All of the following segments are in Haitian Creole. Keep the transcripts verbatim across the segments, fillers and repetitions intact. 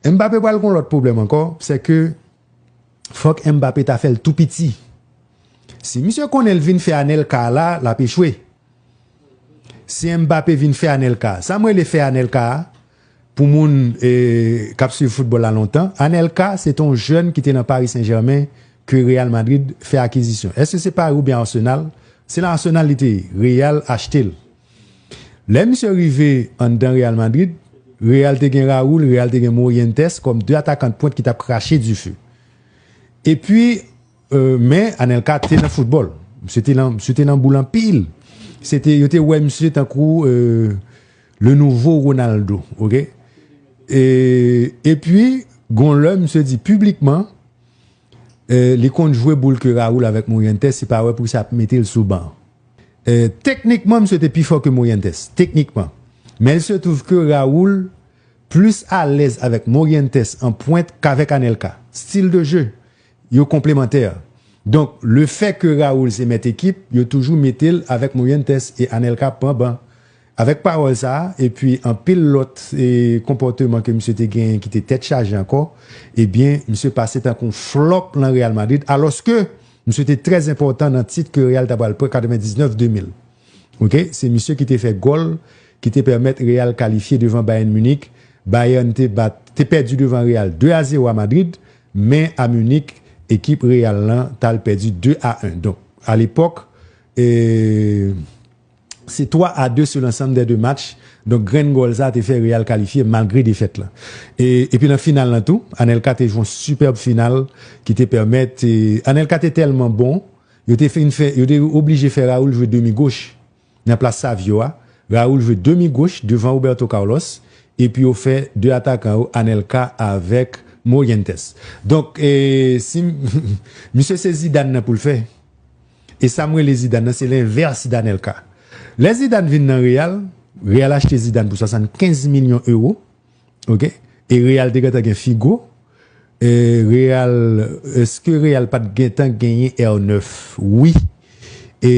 Mbappé pral gon lòt pwoblèm ankò, se ke fòk Mbappé ta fè l tou piti. Si misye konnen l vin fè Anelka la, l ap echwe. Si Mbappé vin fè Anelka, sa m rele fè Anelka a, pou moun e, k ap swiv foutbòl la lontan, Anelka se te yon jèn ki te nan Paris Saint-Germain ke Real Madrid fè akizisyon. Èske se Paris oubyen Arsenal? Se nan Arsenal li te ye. Real achte l. Lè misye rive anndan Real Madrid, Real te gen Raul, Real te gen Morientes kòm de atakan pwent ki t ap krache dife. Epi, euh, men Anelka te nan foutbòl. Misye te nan, misye te nan boul anpil. Se te, yo te wè misye tankou euh, le nouveau Ronaldo, ok? E, epi, gon lè misye di piblikman, euh, li konn jwe boul ke Raul avèk Morientes, se pa wè pou sa ap mete l sou ban. Euh, teknikman, misye te pi fò ke Morientes, teknikman. Men il se trouve ke Raul plis alèz avèk Morientes an pwent k'avèk Anelka. Stil de je, yo konplemantè. Donk, le fè ke Raul se mèt ekip, yo toujou mete l avèk Morientes e Anelka pran ban. Avèk pawòl sa a, epi anpil lòt e, konpòteman ke misye te genyen ki te tèt chaje ankò, ebyen, misye pase tankou yon flòp nan Real Madrid, alòske misye te trè enpòtan nan tit ke Real ta pral pran katrevendiznèf de mil. Ok? Se misye ki te fè gòl ki te pèmèt Real kalifye devan Bayern Munich. Bayern te bat, te pèdi devan Real de a zewo a Madrid, men a Munich, ekip Real lan t al pèdi de a en. Donk, alepòk, e, se twa a de sur l'ensemble des deux matchs. Donk, grenn gòl sa a te fè Real kalifye malgre defèt la. E, epi nan final lan tou, Anelka te jwe yon sipèb final ki te pèmèt, e, Anelka te tèlman bon, yo te fin fè, yo te oblije fè Raul jwe demi goch nan plas Savio a. Raul jwe demi goch devan Roberto Carlos, epi yo fè de atakan yo, Anelka avèk Morientes. Donk, e, si misye se Zidane nan pou l fè, e sa m rele Zidane nan, se lenvès d'Anelka. Lè Zidane vin nan Real, Real achte Zidane pou swasannkenz milyon ewo, ok? E Real te gentan gen Figo. E Real, èske Real pa t gentan genyen R nèf? Wi. E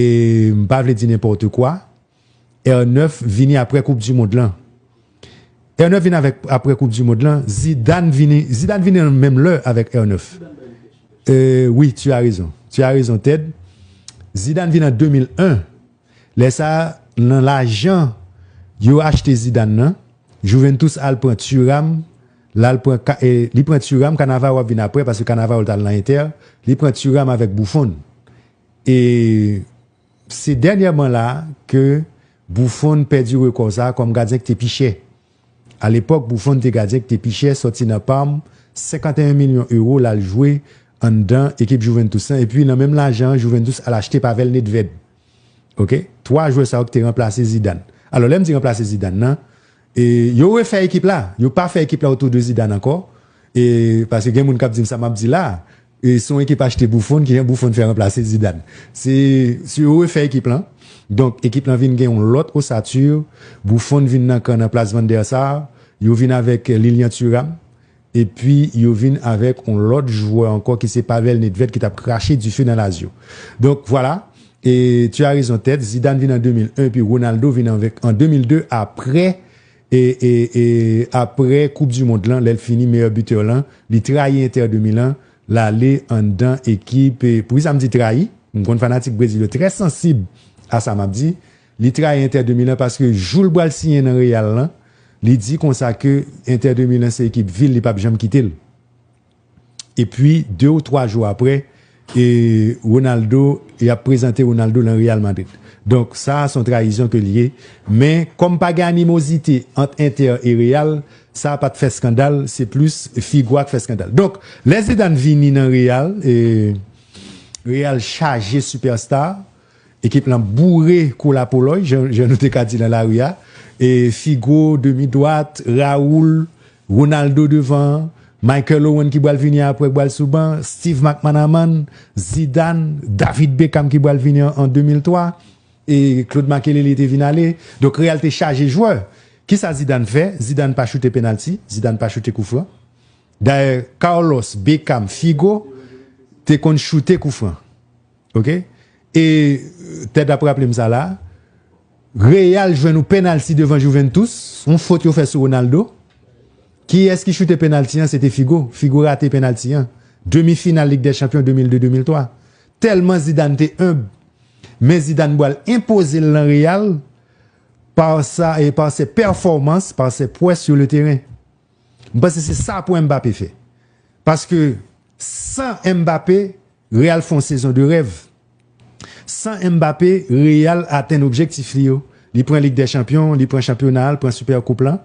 m pa vle di nenpòt kwa. R nèf vini apre Koup di Mond lan. R nèf vini avèk, apre Koup di Mond lan. Zidane vini, Zidane vini nan menm lè avèk R nèf. E, wi, tu as raison. Tu as raison, Ted. Zidane vini an de mil en. Lè sa a, nan lajan yo achte Zidane nan, Juventus al pran Thuram, l al pran, e, li pran Thuram, Cannavaro ap vin apre, paske Cannavaro t al nan Inter, li pran Thuram avèk Buffon. E se dènyèman la ke Buffon pèdi rekò sa a kòm gadyen ki te pi chè. Alepòk, Buffon te gadyen ki te pi chè, sòti nan Parme, senkanteyen milyon ewo, l al jwe anndan ekip Juventus lan. Epi nan menm lajan an, Juventus al achte Pavel Nedved. Ok? Twa jwè sa yo ki te ranplase Zidane. Alò, lè m di ranplase Zidane nan, e, yo refè ekip la. Yo pa fè ekip la otou de Zidane ankò. E, paske gen moun k ap di m sa m ap di la. E se yon ekip achte Buffon, kijan Buffon fè ranplase Zidane? Se, se yo refè ekip lan. Donk, ekip lan vin gen yon lòt osati. Buffon vin nan kan nan plas Van der Sar. Yo vin avèk Lilian Thuram. Epi, yo vin avèk yon lòt jwè ankò ki se Pavel Nedved ki t ap krache dife nan Lazio. Donk, vwala. E tu as raison, Ted. Zidane vin an de mil en, epi Ronaldo vin avèk an de mil de apre e, e, e apre Koup di Mond lan, lè l fini meyè bitè lan, li trayi Inter de Milan, l ale anndan ekip, e, poukisa m di trayi? M konn fanatik Brezil yo trè sansib a sa m ap di. Li trayi Inter de Milan paske jou l pral siyen nan Real lan, li di konsa ke Inter de Milan se ekip vil, li p ap janm kite l. Epi, de ou twa jou apre, e Ronaldo, y ap prezante Ronaldo nan Real Madrid. Donk, sa a se yon trayizon ke l ye. Men, kòm pa gen animozite ant Inter e Real, sa a pa t fè eskandal, se plis Figo a k fè eskandal. Donk, lè Zidane vini nan Real, e Real chaje sipèsta, ekip lan boure kou lapolòy, jan, jan nou te ka di nan lari a. E Figo, demi dwat, Raul, Ronaldo devan, Michael Owen ki pral vini apre, ki pral sou ban, Steve McManaman, Zidane, David Beckham ki pral vini an, an de mil twa, e Claude Makelele te vin ale. Donk, Real te chaje jwè. Kisa Zidane fè? Zidane pa choute penalti, Zidane pa choute koufran. Dayè, Carlos, Beckham, Figo te konn choute koufran. Ok? E Ted ap raple m sa la. Real jwenn yon penalti devan Juventus, yon fot yo fè sou Ronaldo, Kiyès ki choute penalti an? Se te Figo. Figo rate penalti an. Demi final Lig dè Chanpyon de mil de de mil twa. Tèlman Zidane te enb, men Zidane pral enpoze l nan Real par sa, e par ses performances, par ses prouesses sur le terrain. M panse se sa pou Mbappé fè. Paske san Mbappé, Real fè yon sezon de rèv. San Mbappé, Real atenn objektif li yo. Li pran Lig dè Chanpyon, li pran chanpyona, li pran Super Coupe lan,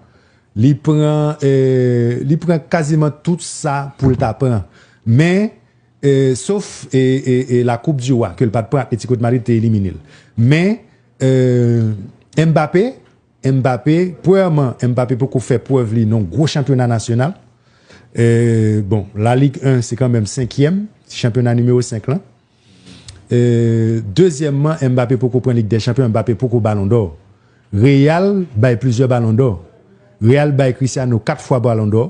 li pran, euh, li pran kaziman tout sa pou l ta pran. Men, euh, sof e, e, e la Coupe du Roi, ke l pa t pran, Atlético de Madrid te elimine l. Men, euh, Mbappé, Mbappé, premyèman, Mbappé poko fè prèv li nan gwo chanpyona nasyonal. Euh, bon, La Ligue un, se kanmenm senkyèm, se chanpyona nimewo senk lan. Euh, dezyèmman, Mbappé poko pran Lig dè Chanpyon, Mbappé poko Balon dò. Real bay plizyè Balon dò. Real bay Cristiano kat fwa Balon dò.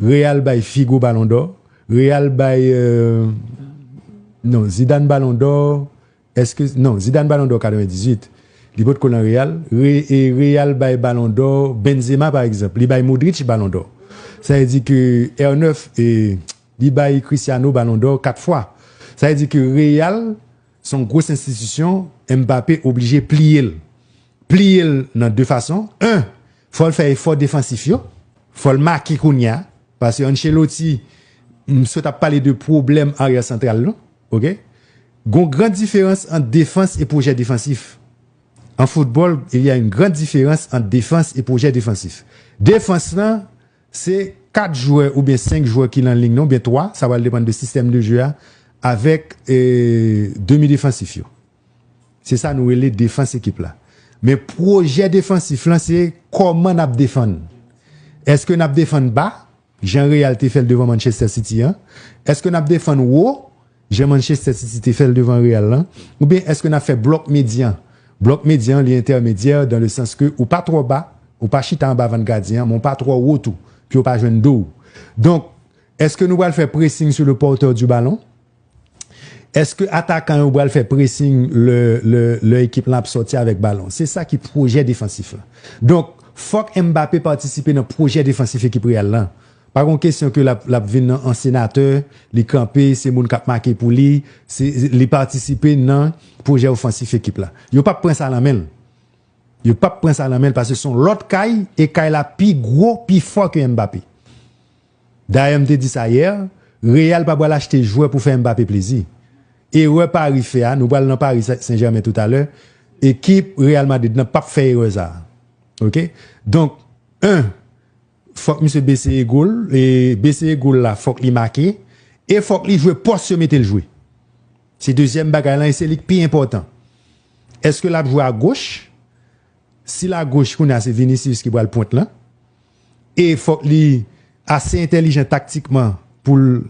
Real bay Figo Balon dò. Real bay, euh, non, Zidane Balon dò. Èske, non, Zidane Balon dò katrevendizuit. Li potko nan Real. Re, e Real bay Balon dò Benzema, pa egzanp. Li bay Modric Balon dò. Sa vle di ke R nèf, e, li bay Cristiano Balon dò kat fwa. Sa vle di ke Real, se yon gwo enstitisyon, Mbappé oblije pliye l. Pliye l nan de fason. En, fò l fè efò defansif yo. Fò l make kounye a. Paske Ancelotti, m sot ap pale de pwoblèm aryè santral lan. Oke? Gon gran diferans ant defans e pwojè defansif. An foutbòl, il y a une grande différence entre défense et projet défensif. Defans lan, se kat jwè oubyen senk jwè ki nan liy nan, oubyen twa, sa pral depann de sistèm de jeu a, avèk, eh, demi defansif yo. Se sa nou rele defans ekip la. Men pwojè defansif lan, se kòman n ap defann. Èske n ap defann ba, jan Real te fè l devan Manchester City an? Èske n ap defann wo, jan Manchester City te fè l devan Real lan? Oubyen èske n ap fè blòk medyan? Blòk medyan, li entèmedyè dans le sens que ou pa twò ba, ou pa chita anba vant gadyen an, men ou pa twò wo tou, pou yo pa jwenn do w. Donk, èske nou pral fè pressing sur le porteur du ballon? Èske atakan yo pral fè pressing lè, lè, lè ekip lan ap sòti avèk balon? Se sa ki pwojè defansif la. Donk, fòk Mbappé patisipe nan pwojè defansif ekip Real lan. Pa gon kesyon ke l ap, l ap vin nan an senatè, li kanpe, se moun k ap make pou li, se, li patisipe nan pwojè ofansif ekip la. Yo p ap pran sa nan men l. Yo p ap pran sa nan men l paske se yon lòt kay, e kay la pi gwo, pi fò ke Mbappé. Dayè, m te di sa yè, Real pa pral achte jwè pou fè Mbappé plezi. Erè Paris fè a, nou pral nan Paris Saint-Germain toutalè, ekip Real Madrid nan p ap fè erè sa a. Oke? Donk, en, fòk misye bese ego l, e bese ego l la, fòk li make, e fòk li jwe pòs yo mete l jwe. Se dezyèm bagay lan, e se li k pi enpòtan. Èske l ap jwe agoch? Si l agoch, kounye a se Vinicius ki pral pwent lan. E fòk li ase entèlijan taktikman pou l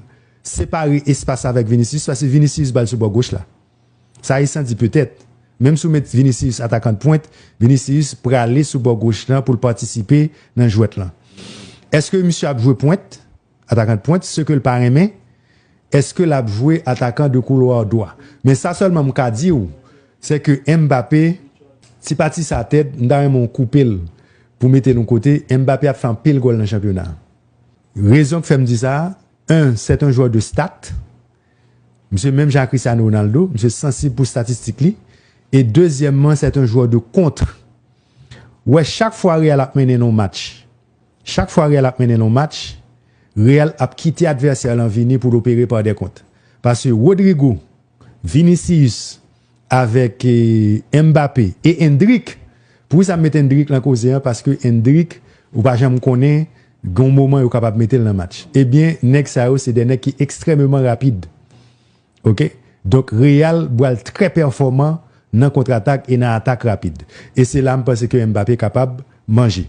separe espas avèk Vinicius, paske Vinicius pral sou bò goch la. Sa e san di petèt. Menm si w met Vinicius atakan de pwent, Vinicius prale sou bò goch lan pou l patisipe nan jwèt lan. Èske misye ap jwe pwent? Atakan de pwent, se ke l pa renmen, èske l ap jwe atakan de koulwa dwa? Men sa sèlman m ka di w, se ke Mbappé, ti pati sa tèt, m ta renmen w koupe l pou mete l yon kote, Mbappé ap fè anpil gòl nan chanpyona a. Rezon k fè m di sa, un, c'est un joueur de stat. Misye menm jan ak Cristiano Ronaldo, misye sansib pou statistik li. E dezyèmman, c'est un joueur de contre. Ou wè, chak fwa Real ap mennen nan yon match, chak fwa Real ap mennen nan yon match, Real ap kite advèsè lan vini pou l opere par des contres. Paske Rodrygo, Vinicius, avèk, eh, Mbappé e Endrick. Poukisa m met Endrick lan koze an? Paske Endrick, ou pa janm konnen, gon moman yo kapab mete l nan match. Ebyen, nèg sa yo, se de nèg ki ekstrèmeman rapid. Oke? Donk, Real pral trè pèfòman nan kontratak e nan atak rapid. E se la m panse ke Mbappé kapab manje.